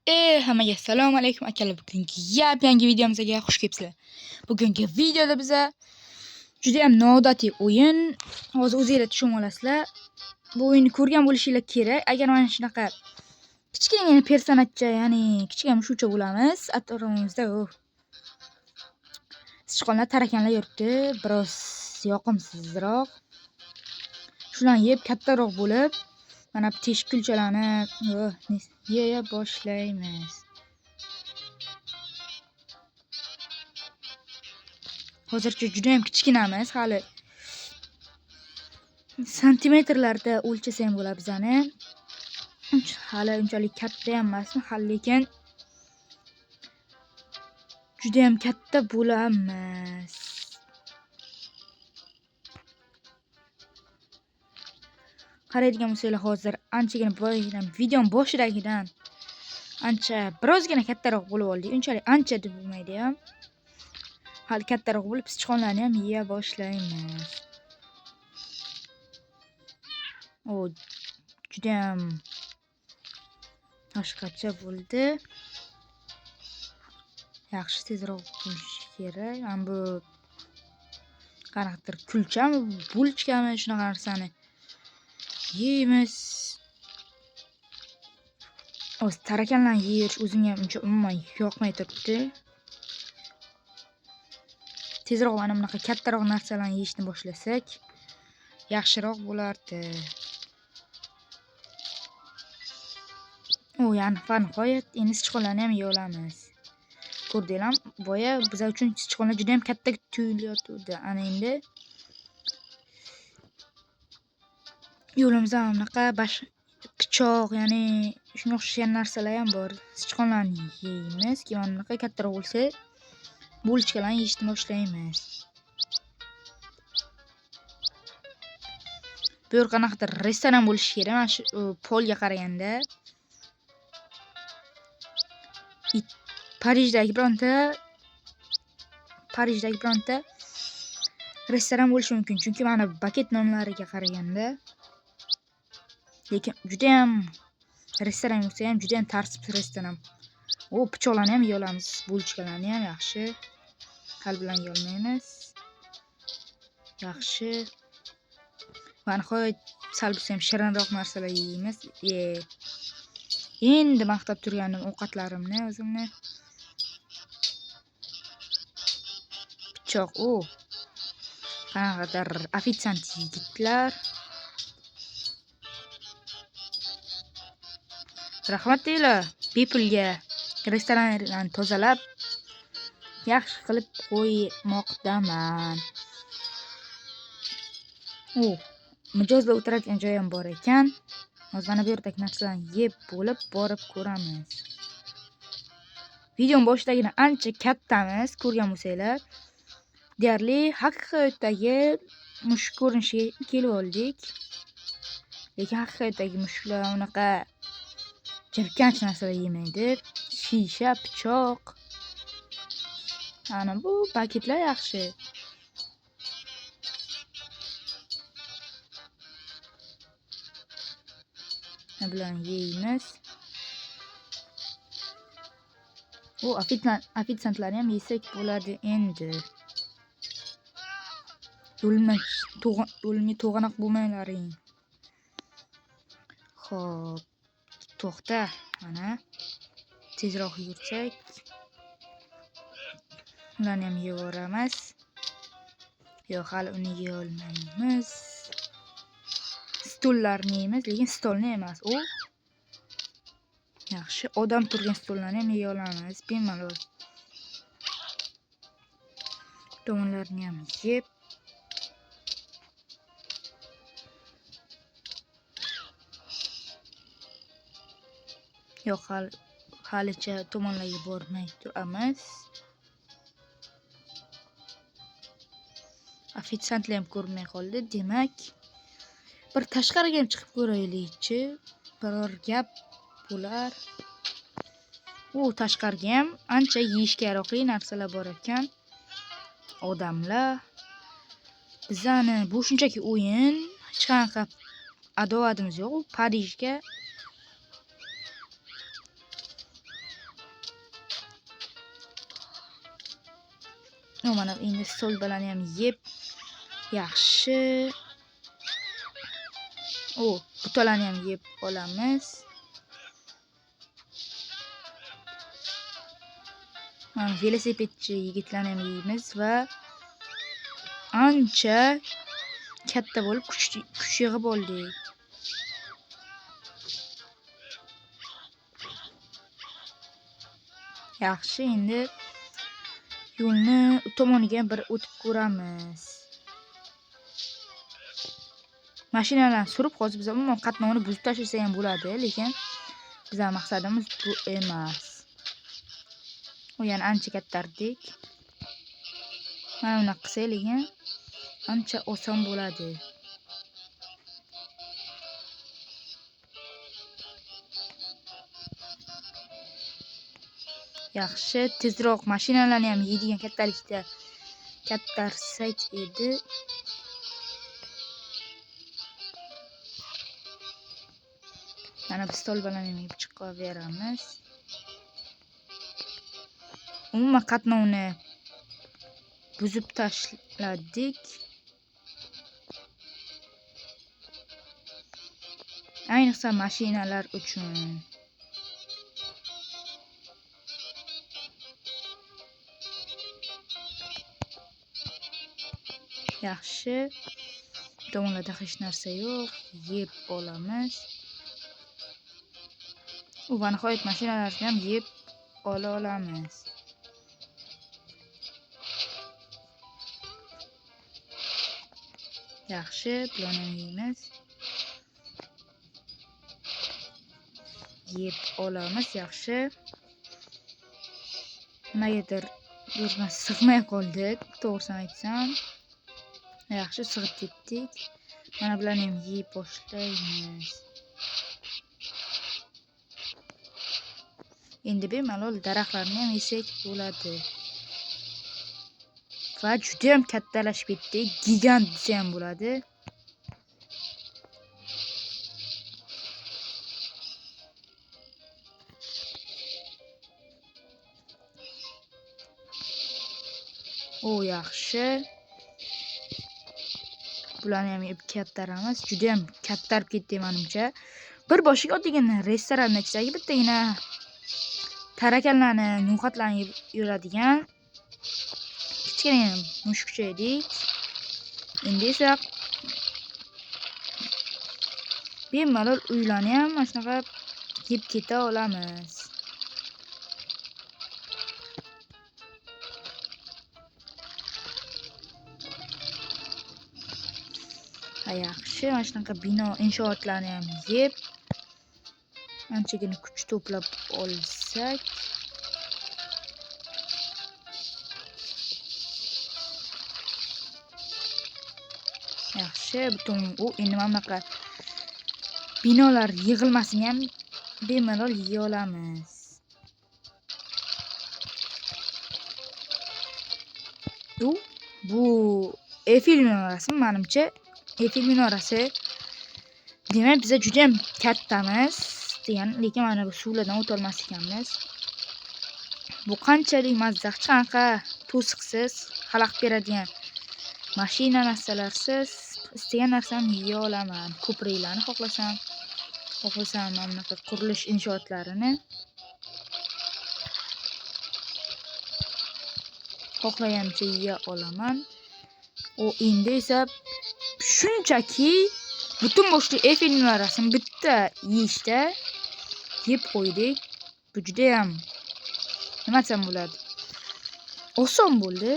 Hammaga assalomu alaykum akalar. Bugungi yap-yangi videomizga xush kelibsizlar. Bugungi videoda biza juda ham noodatiy o'yin. Hozir o'zinglar tushunib olasizlar. Bu o'yinni ko'rgan bo'lishinglar kerak. Agar mana shunaqa kichkinagina personajcha, ya'ni kichkina mushukcha bo'lamiz. Atrofimizda sichqonlar, tarakanlar yuribdi. Biroz yoqimsizroq. Shularni yeb kattaroq bo'lib, mana bu teshik kulchalarni yeya boshlaymiz. Hozircha juda ham kichkinamiz, hali santimetrlarda o'lchasa ham bo'ladi bizani. Hali unchalik katta ham emasmi, hali lekin juda ham katta bo'lamiz. Qaraydigan bo'lsanglar, hozir anchagina boyagidan, videoning boshidagidan ancha birozgina kattaroq bo'lib oldik. Unchalik ancha deb bo'lmaydi ham. Hali kattaroq bo'lib sichqonlarni ham yeya boshlaymiz. O, juda ham boshqacha bo'ldi. Yaxshi, tezroq bo'lishi kerak. Mana bu qanaqadir kulchami, bulchkami, shunaqa narsani yeymiz. O'z tarakanlarni yeyish o'zimga ham uncha umuman yoqmay turibdi. Tezroq mana bunaqa kattaroq narsalarni yeyishni boshlasak yaxshiroq bo'lardi. O, ya'ni va nihoyat endi sichqonlarni ham yeya olamiz. Ko'rdinglarmi? Boya bizlar uchun sichqonlar juda ham katta tuyulayotgandi. Ana endi yo'limizda mana bunaqa pichoq, ya'ni shunga o'xshagan narsalar ham bor. Sichqonlarni yeymiz, keyin mana bunaqa kattaroq bo'lsa, bulchkalarni yeyishni boshlaymiz. Bu yer qanaqadir restoran bo'lishi kerak, mana shu polga qaraganda. Parijdagi bironta restoran bo'lishi mumkin, chunki mana baket nonlariga qaraganda. Lekin juda ham restoran bo'lsa ham juda ham tartibsiz restoran. O, pichoqlarni ham yeya olamiz, bulchkalarni ham yaxshi. Hal bilan yeya olmaymiz. Yaxshi. Va nihoyat sal bo'lsa ham shirinroq narsalar yeymiz. Endi maqtab turganim ovqatlarimni o'zimni. Pichoq, o. Qanaqadir ofitsiant yigitlar. Rahmat deylar, bepulga restoranlarni tozalab yaxshi qilib qo'ymoqdaman. U mijozlar o'tiradigan joy ham bor ekan. Hozir mana bu yerdagi narsalarni yeb bo'lib borib ko'ramiz. Videoning boshidagina ancha kattamiz, ko'rgan bo'lsanglar. Deyarli haqiqatdagi mushuk ko'rinishiga kelib oldik. Lekin haqiqatdagi mushuklar unaqa jirkanch narsalar yemaydi. Shisha, pichoq. Ana bu paketlar yaxshi. Bularni yeymiz. U ofitsiantlarni ham yesak bo'ladi endi. Yo'limga to'g'anoq bo'lmanglaring. Xo'p, to'xta, mana tezroq yursak. Ularni ham yeyaveramiz. Yo'q, hali uni yeya olmaymiz. Stullarni yeymiz, lekin stolni emas. U yaxshi, odam turgan stullarni ham yeya olamiz bemalol. Tomonlarni ham yeb. Yo'q, halicha tomonlarga bormay turamiz. Ofitsiantlar ham ko'rinmay qoldi. Demak, bir tashqariga ham chiqib ko'raylikchi. Biror gap bo'lar. U tashqariga ham ancha yeyishga yaroqli narsalar bor ekan. Odamlar bizani bu shunchaki o'yin, hech qanaqa adovatimiz yo'q. Parijga Mana endi stol bilan ham yeb, yaxshi. O, butalarni ham yeb olamiz. Mana velosipedchi yigitlarni ham yeymiz va ancha katta bo'lib kuch yig'ib oldik. Yaxshi, endi yo'lni u tomoniga bir o'tib ko'ramiz. Mashinalarni surib hozir biz umuman qatnovni buzib tashlasa ham bo'ladi, lekin bizning maqsadimiz bu emas. U yana ancha kattardik. Mana bunaqa qilsak, lekin ancha oson bo'ladi. Yaxshi, tezroq mashinalarni ham yeydigan kattalikda kattarsak edi. Mana biz stol bilan ham yeb chiqaveramiz. Umuman qatnovni buzib tashladik. Ayniqsa mashinalar uchun. Yaxshi. Tomonlarda hech narsa yo'q. Yeb olamiz. U va nihoyat mashinalarni ham yeb ola olamiz. Yaxshi, bularni ham yeymiz. Yeb olamiz, yaxshi. Nimagadir yurma sig'may qoldi, to'g'risini aytsam. Yaxshi, sig'ib ketdik. Mana bularni ham yeb boshlaymiz. Endi bemalol daraxtlarni ham yesak bo'ladi. Va juda ham kattalashib ketdik, gigant desa ham bo'ladi. O, yaxshi. Bularni ham yeb kattaramiz. Juda ham kattarib ketdi menimcha. Bir boshiga oddiygina restoranning ichidagi bittagina tarakanlarni, no'xatlarni yeb yuradigan kichkina mushukcha edik. Endi esa bemalol uylarni ham mana shunaqa yeb keta olamiz. Ha, yaxshi, mana shunaqa bino inshootlarni ham yeb anchagina kuch to'plab olsak. Yaxshi, butun u endi mana bunaqa binolar yig'ilmasini ham bemalol yeya olamiz. Bu Eiffel minorasi, menimcha Eiffel minorasi. Demak, biz juda ham kattamiz degan, lekin mana bu suvlardan o'ta olmas ekanmiz. Bu qanchalik mazza, hech qanaqa to'siqsiz, xalaqit beradigan mashina narsalarsiz istagan narsamni yeya olaman. Ko'priklarni xohlasam, mana bunaqa qurilish inshootlarini xohlaganimcha yeya olaman. U endi esa shunchaki butun boshli Eiffel minorasini bitta yeyishda yeb qo'ydik. Bu juda ham nima desam bo'ladi? Oson bo'ldi.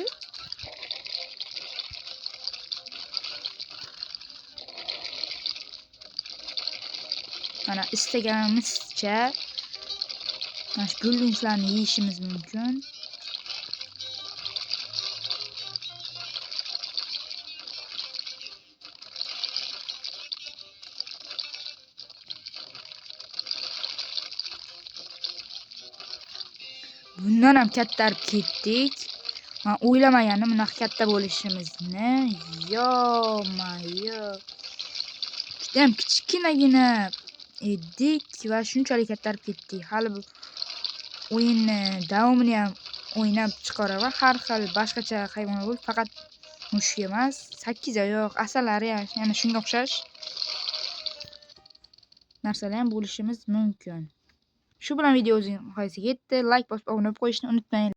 Mana istaganimizcha mana shu buildingslarni yeyishimiz mumkin. Bundan ham kattarib ketdik. Men o'ylamagandim bunaqa katta bo'lishimizni. Yo-mayo. Juda ham kichkinagina edik va shunchalik kattarib ketdik. Hali bu o'yinni davomini ham O'ynab chiqaraman. Har xil boshqacha hayvonlar bo'lib, faqat mushuk emas, sakkiz oyoq, asalari, yana shunga o'xshash narsalar ham bo'lishimiz mumkin. Shu bilan video o'zining nihoyasiga yetdi. Layk bosib, obuna bo'lib qo'yishni unutmanglar.